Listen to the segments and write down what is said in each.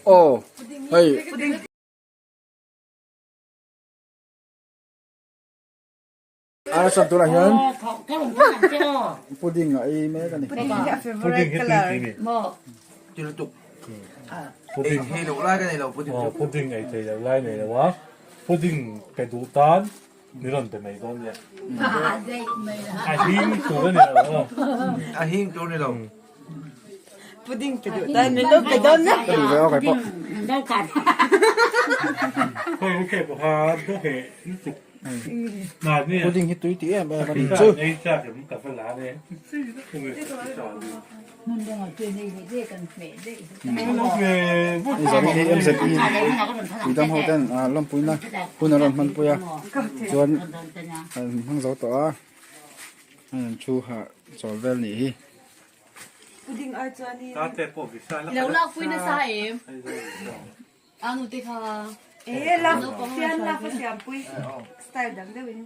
Aw hei. A chuan tunah hian pudding a ei mek a ni. Pudding hi tui tih ni. Pudding ei loh lai ka nei lo pudding chu. Pudding ei thei loh lai nei lo a, pudding pe duh tan ni rawn pe mai dawn nia. A hing tur a ni lo aw. A hing tur a ni lo. Pudding pe duh tan min lo pe dawn nia. Ka duh ve aw kai pawh. Hei hi pawh kha dawheh lutuk. Pudding hi tui tih em em a ni chu. Zarin hi MZE tuidam ho ten lawmpuina hun a rawn hmanpui a chuan an hmang zo tawh a an thu hah chawl vel nih hi. Anu te kha. E lak fian lak a siam pui style dang deuh in.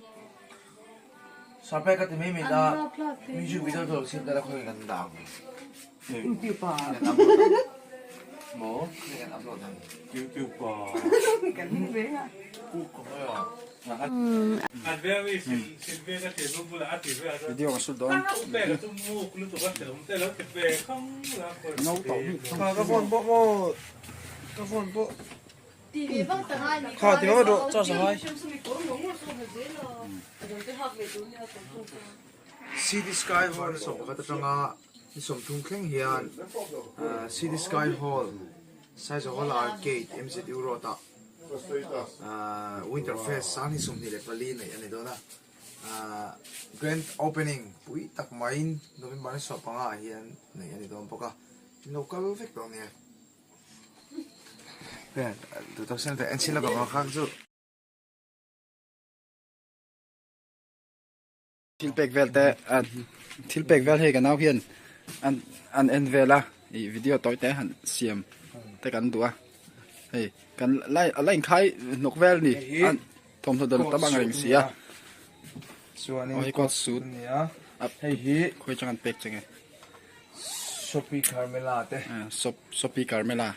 Sape ka ti mai mai da music video to sim da khoi kan da ang. YouTube pa. Mo khoi kan upload ang. YouTube pa. Kan hmu ve a. Video ka shoot dawn. No tawh bik. Ka phone pawh maw Ka phone pawh kha ti mai rawh charge a ngai. City Sky Hall ni 11 atanga ni 30 thleng hian City Sky Hall Saizawhawla Arcade MZU Road ah Winter Fest sang ni 24 neih a ni dawn a. Grand Opening pui tak maiin November ni 15 ah hian neih a ni dawn bawk a, in lo kal vek dawn nia. Thil pek vel te thil pek vel hei ka nau hian an an en vel a ih video tawi te han siam te kan duh a hei kan lai a la inkhai hnawk vel a ni a thawmhnaw dawr tam ang reng si a chuanin hei coat suit a hei hi khawi chang an pek che nge. Sophie Carmela te. Sophie Carmela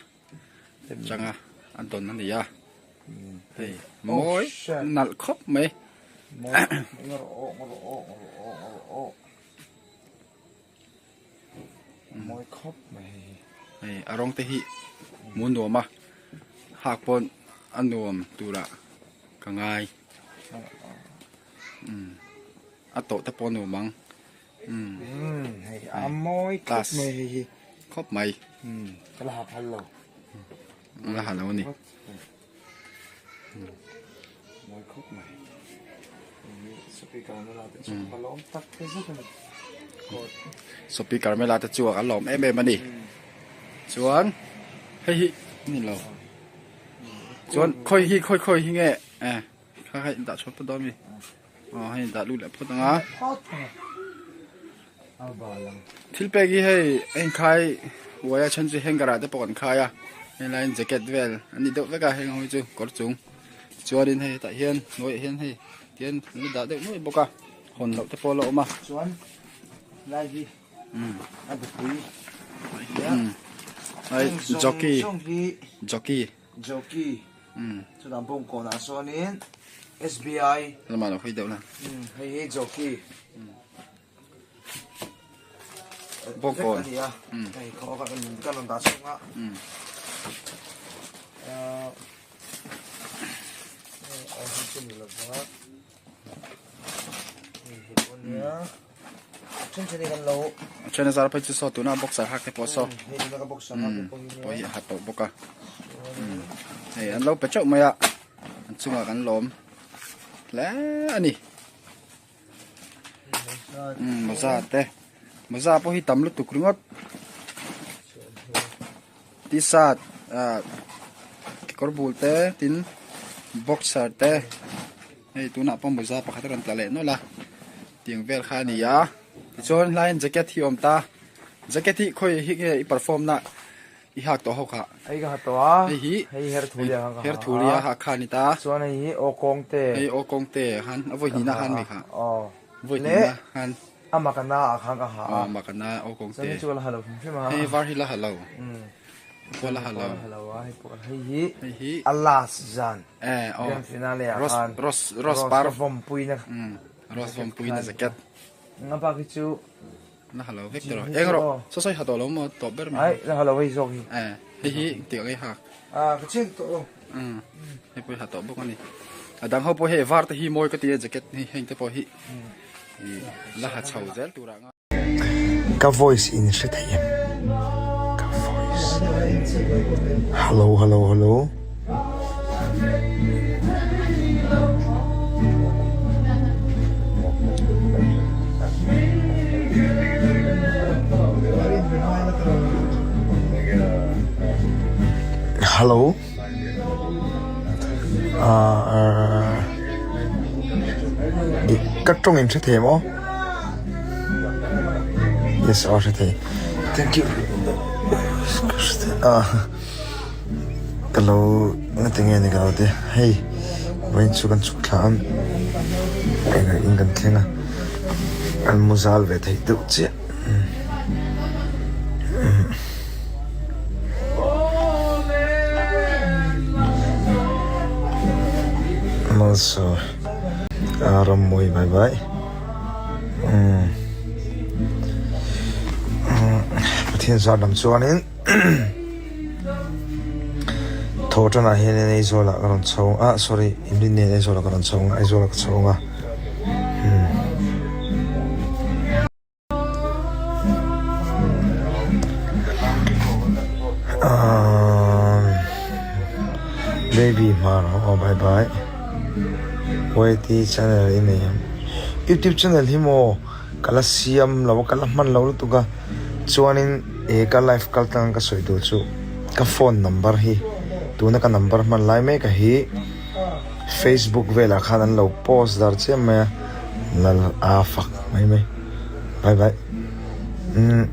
changa a dawn a ni a. Hei mawi nalh khawp mai. Mawi khawp mai. Hei a rawng te hi mu nuam a hak pawn a nuam turah ka ngai. A tawh te pawh a nuam ang. Hei a mawi khawp mai hei hi. Khawp mai. Ka la ha phal lo. La ha lo a ni. Mawi khawp mai. Sophie Carmela te chu ka lawm tak te zet a ni. Sophie Carmela te chu a lawm em em a ni. Chuan hei hi ni lo. Chuan khawi hi khawi khawi hi nge kha kha in dah chhuak ta dawn mi. Aw hei dah lut leh phawt ang a. Thil pek hi hei a inkhai uai a then chu hanger ah te pawh kan khai a heng laiin jacket vel an ni deuh vek a heng ho hi chu kawr chung chuanin hei hetah hian hnuaiah hian hei tihian an la dah deuh nuai bawk a hawn loh te pawh a la awm a. Chuan lai hi a bupui ai jockey jockey Jockey chutah bawngkawnah sawnin SBI lamah lo hawi deuh la hei hi Jockey bawngkawn a ni a hei khaw ka kan rawn dah chhung a hei hi chu ni lova hei hi pawh nia then then hi kan lo then a zar phei chu saw tuna boxer hak te pawh saw hei tuna ka boxer hak te pawh hi pawh hi a ha tawh bawk a hei an lo pe teuh mai a an chungah kan lawm hle a ni mawza te mawza pawh hi tam lutuk ringawt t-shirt ah kekawr bul te tin boxer te hei tunah pawh mawza pakhat a rawn tla leh nawlh a tiang vel kha a ni a tichuan hlaiin jacket hi a awm ta jacket hi khawi hi nge i perform na i hak tawh ho kha hei ka ha tawh a hei hi hei her thulia kha ka her thulia ha kha ni ta chuan hei hi aw kawng te hei aw kawng te han a vawi hnihna han mi kha aw vawi hnihna han A makana ah khan ka ha a. Aw makana aw kawng te. Chuan chu ka la ha lo hrim hrim a. Hei var hi la ha lo. Pawh la ha lo. Ha lo a, hei pawh hei hi Hei hi a last zan. Eh aw. Grand finale ah Rose khan. Rose Rose par. Rose vawmpuina. Um Rose vawmpuina jacket. Nga bak hi chu La ha lo vek tawh rawh. Eng rawh. Saw sawi ha tawh lo maw tawp ber mai. Ai la ha lo hei zawk hi. Eh hei hi tih ang ei hak. Ah ka cheng tawh lo. Um hei pawh hi ha tawh bawk a ni. A dang ho pawh hei var te hi mawi ka ti a jacket hi heng te pawh hi la ha chho zel turah nga. Ka voice in hre thei em? Ka voice. Hello hello hello. Hello. Ah ka tawng in hre thei em aw yes aw hre thei thank you ah ka lo ngati nge ni ka lo ti hei vawiin chu kan chhuk thla a eng in kan thleng a an mu zal ve theih deuh chiah. Malsawm a rammawi bai bai umm Pathian zar lam chuanin thaw tanah hianin Aizawl ah ka rawn chho a sorry inrin nen Aizawl ah ka rawn chho ang a Aizawl ah ka chho ang a umm. Baby hmar ho aw bye bye YT channel i nei em youtube channel hi maw ka la siam lo a ka la hman lo lutuk a chuanin he ka live kal tlang ka sawi tur chu ka phone number hi tuna ka number hman lai mek a hi facebook velah khan an lo post dar chiam mai a. Lal a fak mai mai bye bye umm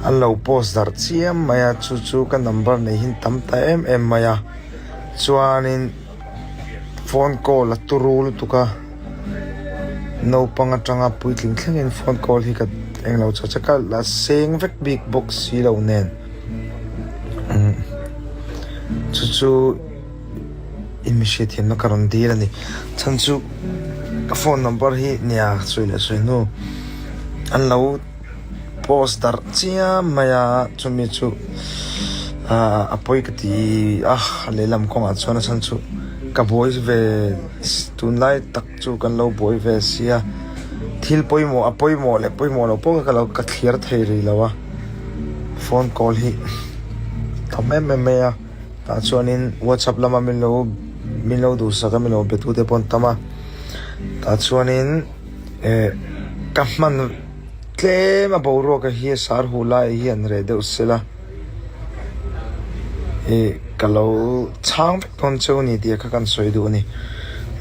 an lo post darh chiam mai a chu chu ka number nei hi tam ta em em mai a chuanin phone call a turu lutuk a naupang atanga puitling thlengin phone call hi ka englo chho che ka la seng vek bik bawk si lo nen umm chu chu. I mi hriatthiamna ka rawn dil a ni. Chhan chu ka phone number hi nia sawi leh sawi hnu an lo post darh chiam mai a, chumi chu ah a pawi ka ti a, lehlam kawngah chuan a chhan chu ka buai ve tunlai tak chu kan lo buai ve sia, thil pawimawh a pawimawh leh pawimawh loh pawh kha ka lo ka thliar thei rih lo a, phone call hi tam em em mai a. Tah chuanin whatsapp lama min lo min lo duhsak a min lo be tute pawh an tam a tah chuanin eh ka hman tlem a boruak a hi sar huh lai hi an reh deuh sela ih ka lo chhang vek dawn cheu a ni tih kha kan sawi duh a ni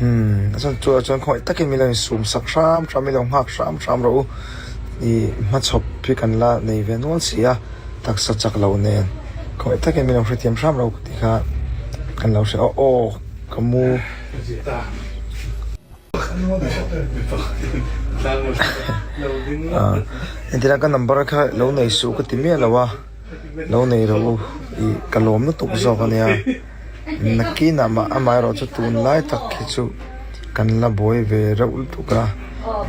umm a chuan chu chuan khawngaih takin min lo insum sak hram hram min lo nghak hram hram rawh u ih hmachhawp hi kan la nei ve nual si a. Taksa chak lo nen khawngaih takin min lo hrethiam hram lo ka ti kha kan lo hre aw aw ka mu. Entirah ka number kha lo nei suh ka ti miah lo a, lo nei rawh u ih ka lawm lutuk zawk a nia. Nakinah mah amaherawh chu tunlai tak hi chu kan la buai ve reuh lutuk a,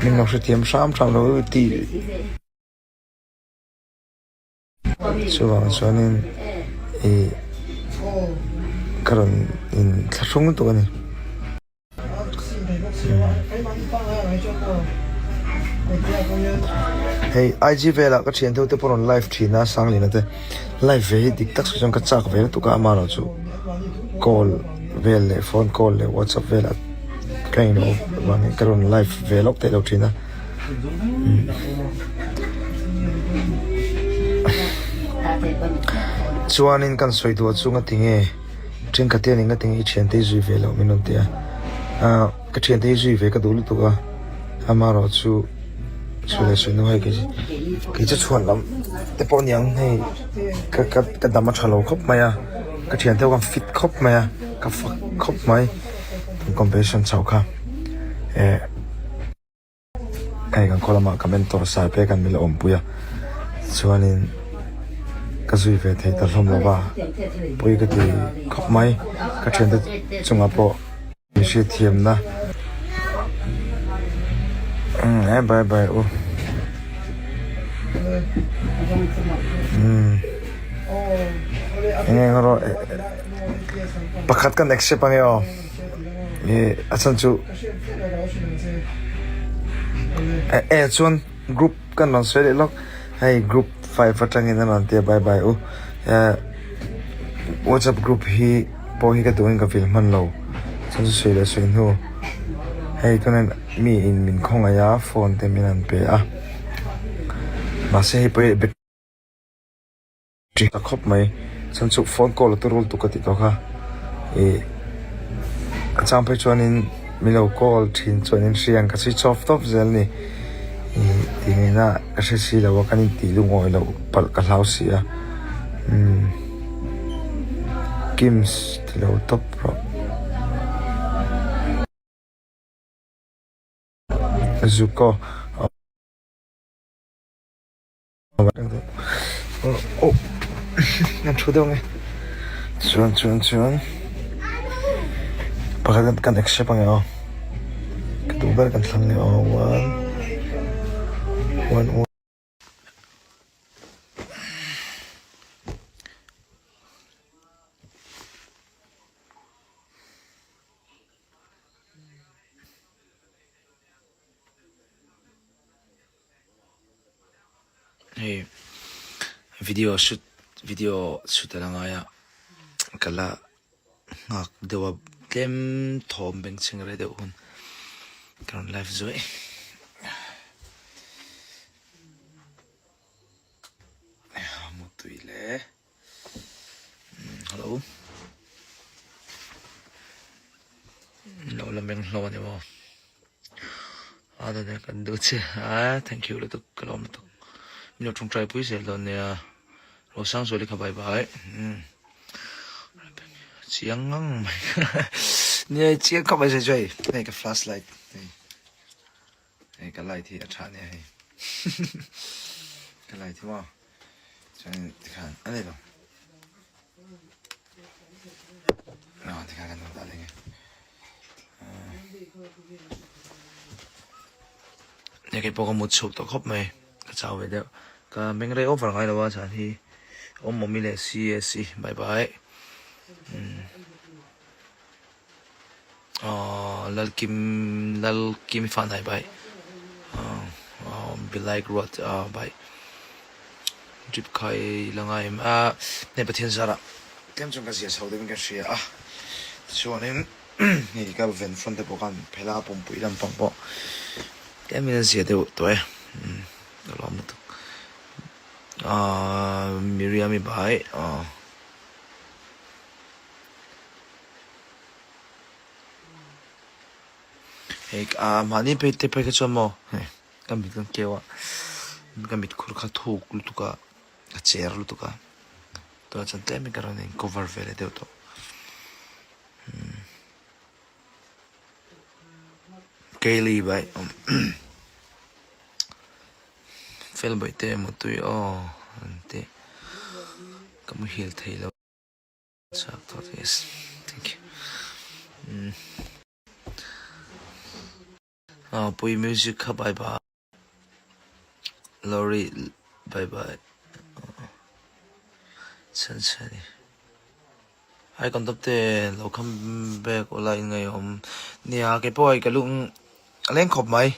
min lo hrethiam hram hram lo u tih. Chuvang chuanin ih ka rawn in thlahrung lutuk a ni. Hei IG velah ka thian deuh te pawh rawn live thin a Sanglina te live ve hi dik tak sawi chuan ka chak ve lutuk a amaherawh chu call vel leh phone call leh whatsapp velah ka englo vangin ka rawn live ve lawk theih lo thin a. Chuanin kan sawi duh chu ngati nge thenkhat hian engati nge i thiante hi zui ve loh min rawn ti a ah ka thiante hi zui ve ka duh lutuk a amaherawh chu sawi leh sawi hnu hei kei kei chu chhuan lam te pawh aniang hei ka ka ka dam a tha lo khawp mai a ka thiante ho khan fit khawp mai a ka fak khawp mai competition chho kha eh. Hei kan khaw lamah ka mentor sai pek an min la awmpui a chuanin. Ka zui ve thei ta hlawm lo va, pawi ka ti khawp mai. Ka thiante chungah pawh mi hriatthiamna umm eh bye bye u umm eng eng erawh pakhat kan accept ange aw ih a chhan chu eh chuan. Group kan rawn sawi leh lawk hei group 5 atangin an rawn tia bye bye u eh whatsapp group hi pawh hi ka duhin ka vil hman lo chuan chu sawi leh sawi hnu hei tunin mi in min khawngaih a phone te min rawn pe a mahse hei pawh hi Ṭha khawp mai. Chuan chu phone call a turul tuk a tih tawh kha. Ih a chang phei chuanin min lo call ṭhin chuan in hriang ka switch off tawp zel a ni. Ih tih ngaihna ka hre si lo a kan intih lungawi loh palh ka hlau si a. Umm Kims ti lo tawp rawh. Zuko. An thu deuh nge chuan chuan chuan pakhat kan accept ange aw ka duh ber kan thlang nge aw one one one. Hei video shoot video shoot a la ngai a ka la nghak deuh a tlem thawm bengchheng rei deuh hun ka rawn live zuai. Mutui le hello lo la meng hlawm a ni maw. A dawt kan duh che a thank you lutuk ka lawm lutuk min lo tawngtai pui zel dawn nia Rosangzuali kha bye bye umm chiang ngang mai nia chiang khawp mai zai zai hei ka flash light hei hei ka light hi a tha nia hei ka light hi maw chuan tikhan a nei lo tikhan kan dah leh nge. Hei kei pawh ka mut chhuak tawh khawp mai ka chau ve deuh ka meng rei over ngai lo a chhan hi awm awm i leh si e si bye bye aww lalkim lalkim i fan hai bye aww be like ruat bye drip khai la ngai em a hei Pathian zarah tlem chuan ka zia chho deuhin ka hria a tichuanin. Hei ka ven front te pawh khan phela pumpui lampang pawh tlem in a zia deuh tawh e ka lawm lutuk ahh Miriam-i bai ahh hei ah mahni phei te phei kha chuan maw hei ka mit kan keu a ka mit khur kha thuk lutuk a a cher lutuk a tunah chuan tlem in ka rawn in cover ve leh deuh tawh. Kaylee bai fel bai te emaw tui aw an ti ka muhil thei lo chak tawh yes thank you pui music kha bye bye. Lorry bye bye chhan chhan i ai kan tawp te lo come back ula in ngaihawm nia kei pawh hei ka lung a leng khawp mai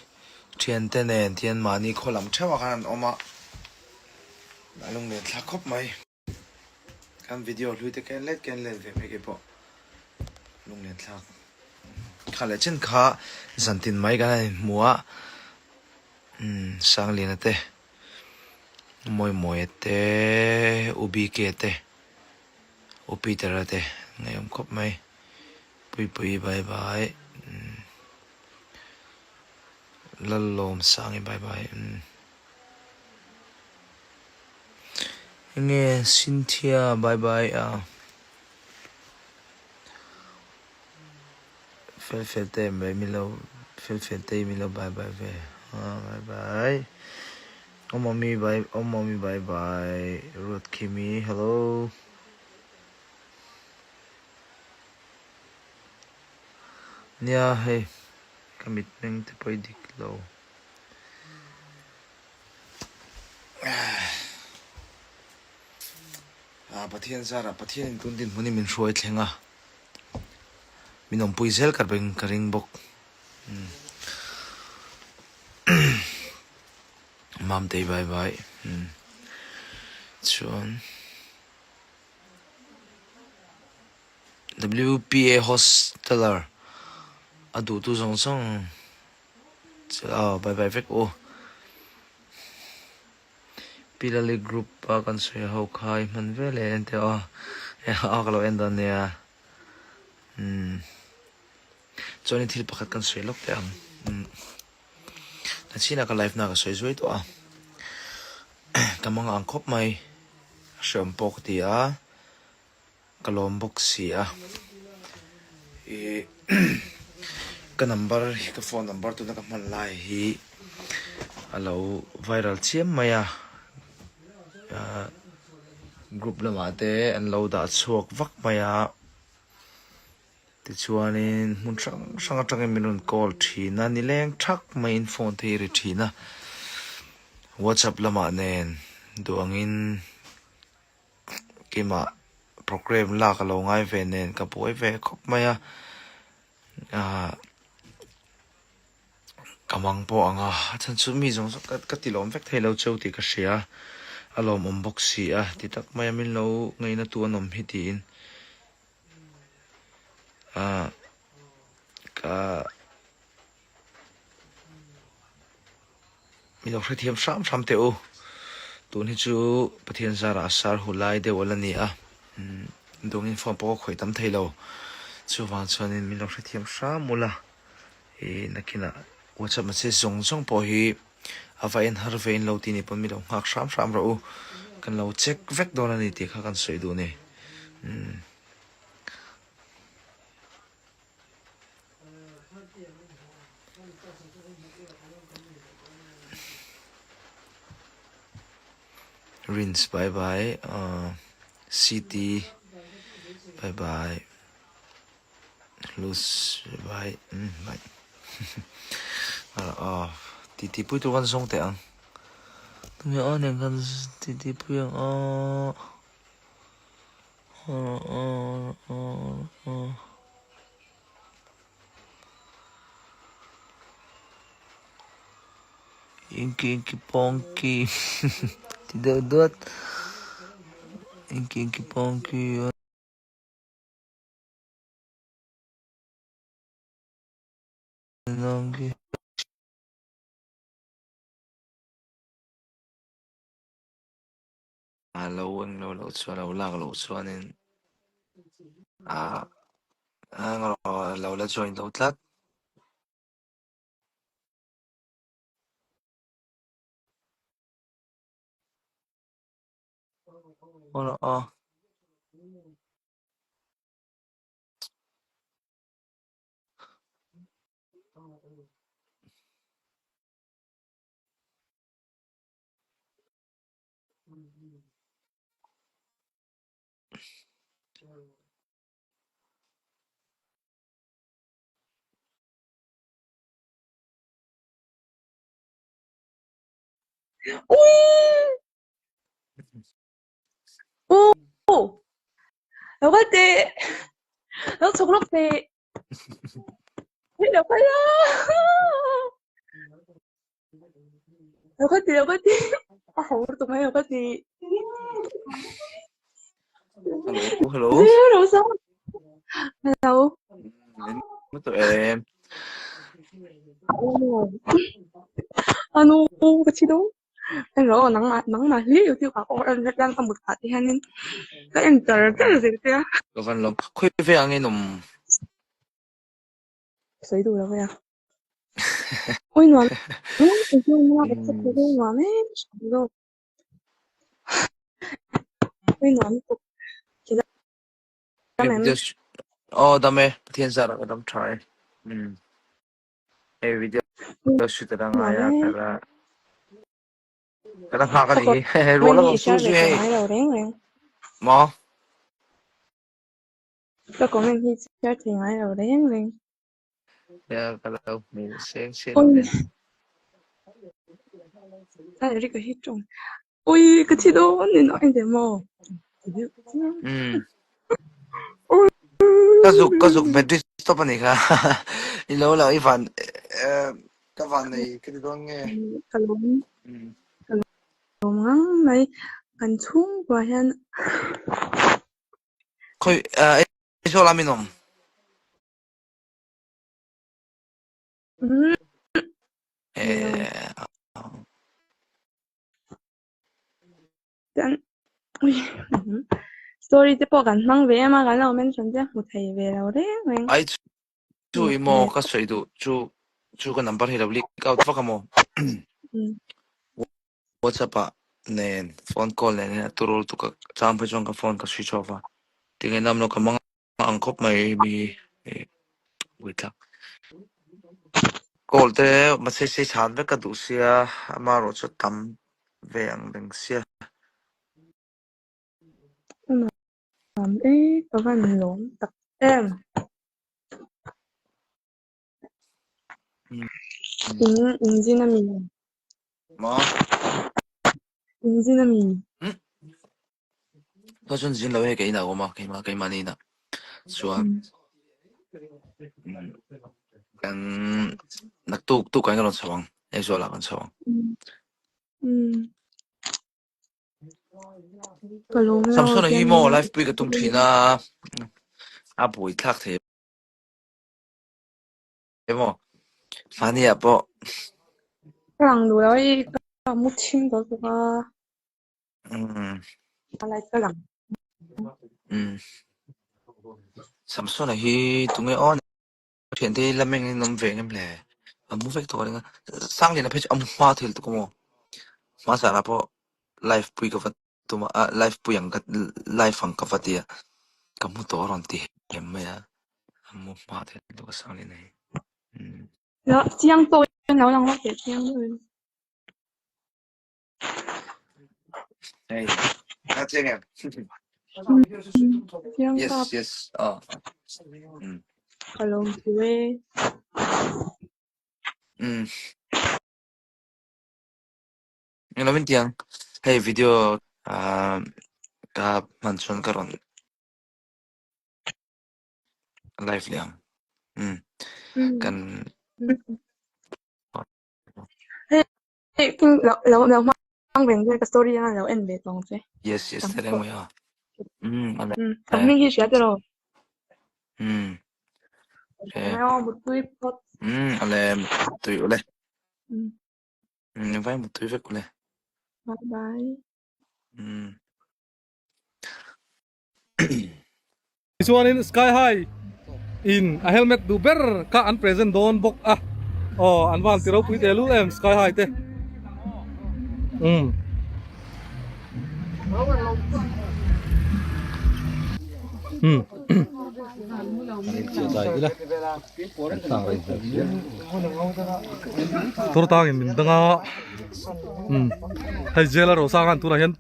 thian te nen thian mahni khaw lam theuh ah khan an awm a a lung len thlak khawp mai. Kan video hlui te ken let ken let ve mai kei pawh lunglen thlak kha leh chen kha zantin mai kan han inhmu a umm Sangliana te Mawimawia te U BK te U Peter-a te ngaihawm khawp mai Puipuii bye bye umm Lallawmsangi bye bye umm. Enge Cynthia bye bye a fel fel te em mai milo fel fel te milo bye bye ve a bye bye. Awmawmi bye Awmawmi bye bye Ruatkhimi hello. Nia hei ka mitmeng te pawh i dik lo. Pathian zarah Pathianin tun dinhmun hi min hruai thleng a, min awmpui zel ka ring ka ring bawk. Mamtei bye bye. Chuan WPA Hosteller a duhtu zawng zawng aw bye bye vek u. Pilali group a kan sawi ho kha i hman vel e en teh aw a ka lo en dawn nia umm chuanin thil pakhat kan sawi lawk teh ang umm nachinah ka live na ka sawi zuai tawh a ka mang ang khawp mai a hreawm pawh ka ti a. Ka lawm bawk si a, ih ka number hi ka phone number tuna ka hman lai hi a lo viral chiam mai a, ah group lamah te an lo dah chhuak vak mai a, tichuanin hmun hrang hrang atangin min rawn call thin a, nileng thak maiin phone te hi ri thin a, whatsapp lamah nen duh angin. Keimah programme lak a lo ngai ve nen ka buai ve khawp mai a, ah ka mang pawh ang a, a chhan chu mi zawng zawng ka ti lawm vek thei lo cheu tih ka hria, a lawmawm bawk si a ti tak mai a min lo ngaihna tu an awm hi tiin ah ka. Mi lo hrethiam hram hram teh u. Tun hi chu Pathian zarah a sar hu lai deuh a la ni a. Dawngin phone pawh ka khawih tam thei lo. Chuvang chuanin min lo hrethiam hram ula. Ih nakinah WhatsApp message zawng zawng pawh hi a va en har ve in lo tih ni pawn mi lo nghak hram hram rawh u. Kan lo check vek dawn a ni tih kha kan sawi duh a ni. Rinse bye bye uh CT bye bye Luz bye bye umm bye uh titi pui tur kan zawng teh ang tunge aw nen kan titi pui ang aw. Inky inky ponky ti deuh duat inky inky ponky. A lo englo loh chuan a lo lak loh chuanin ah a lo la join lo tlat. Aw. U lo kal teh lo chhuk lawk teh lo kal a Lo ka ti, lo ka ti. A ho lutuk mai lo ka ti. Hello, hello. Hello, sao? Hello. Mu tawh em? Anu, ka thi dawn. Hello, nangmah nangmah hlir YouTube ah pawh en hian ka mut phah te hianin ka en char char zel che a. Ka van lawm. Khawi ve ang in awm? Sawi duh lo ve a. Ui nuam nuam em Ui nuam lutuk Dam em? Aw dam e Pathian zarah ka dam tha e umm hei video shoot a la ngai a ka la. Ka la nghak a Ka nih hi. Hehe comment ruah la hi rawn i sur share ve zui thei hei. ngai lo reng reng. Maw? Ka comment hi i share thei ngai lo reng reng. Nia ka lo hmu seng seng lo nen. A Eric a hi tawng. Ui ka thi dawn ni nawh engte maw? Umm. Ka zuk ka zuk battery stop a nih kha. I lo lo i van ka van nei ka ti dawn nge. Ka lawm ka lawm ngang mai kan chhungkua hian. Khawi Aizawl ah min awm? Story te pawh kan hmang ve em a, kan lo mention te hmu thei ve lo reng reng. Ai chu i maw ka sawi duh chu chu ka number hi lo leak out vak a maw? WhatsApp ah nen phone call nen hian a turul tuk a chang phei chuan ka phone ka switch off a tinge nam lo ka mang ang khawp mai mi buaithlak call te mahse sei chhan vek ka duh sia amaherawh chu tam ve ang reng sia. Nuam e ka van lawm tak em. In in zin a mi? Maw? In zin a mi? Ka chuan zin lo hei ka inah a awm a, keimah keimahni inah chuan kan naktuk tuk ah hian ka rawn chho ang, Aizawl ah kan chho ang. Ka lawm lo Samsona hi tiang maw in live pui ka tum thin a, a buaithlak thei emaw mahni ah pawh. Ka lang duh lo hei ka mu chhing tawh bawk a. A light ka lang. Samsona hi tunge aw thiante hi la meng in awm ve ngem le a mu vek tawh a ring a Sangliana phei chu a mu hma thil tuk a maw hmasana pawh live pui ka va tum a live pui ang ka live ang ka va ti a ka mu tawh a rawn ti hem mai a a mu hma thil tuk a Sangliana hi. Chiang tawk in lo lang vak teh chiang deuh in. Hey, a chiang em? Chiang Yes, kap. yes. Oh. Ka lawm thu e. Englo min tiang. Hei video ah ka hman chuan ka rawn live leh ang. Kan Hei lo lo lo hmang reng che ka story anga lo en ve tawng che. Yes yes Tam ta reng mai a. Um a Um ka hming hi hria tiraw. Um. Mai aw mutui phawt. Um ale mutui ule. Um. Um vai mutui vek ule. Bye bye. Um. Tichuanin Sky High in a helmet duh ber kha an present dawn bawk a, aw an van ti ropui teh lul em Sky High te. Umm. Umm. Tur tangin min dang a, umm hei jail a rosang an tunah hian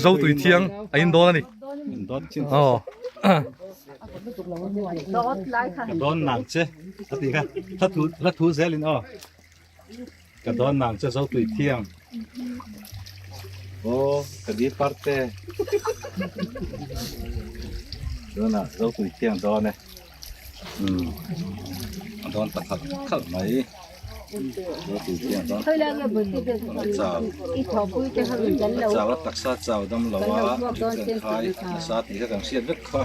Zo tui thiang a in dawn a ni. Aw. Ka dawn nang che a ti kha hla thu hla thu zel in aw ka dawn nang che zo tui thiang aw ka di parte tunah zo tui thiang dawn e umm a dawn ta khalh khalh mai. Chau a taksa chau dam lo a ṭhian khai nasa tih kha kan hriat vek kha.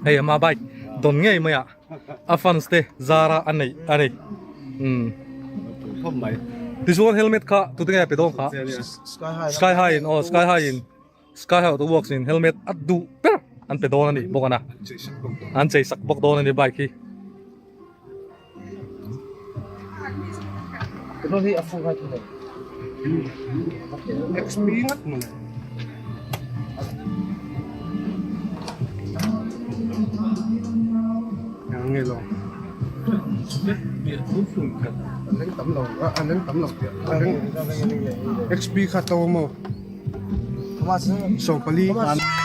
Hei ama bike dawn ngei mai a a fans te zara a neih a ni. Tichuan helmet kha tute nge pe dawn kha sky high in aw sky high in sky high auto works in helmet a duh ber an pe dawn a ni bawk a na an chei sak bawk dawn a ni bike hi. nge lo an leng tam lo an leng tam lo tih a leng XP kha to maw 14.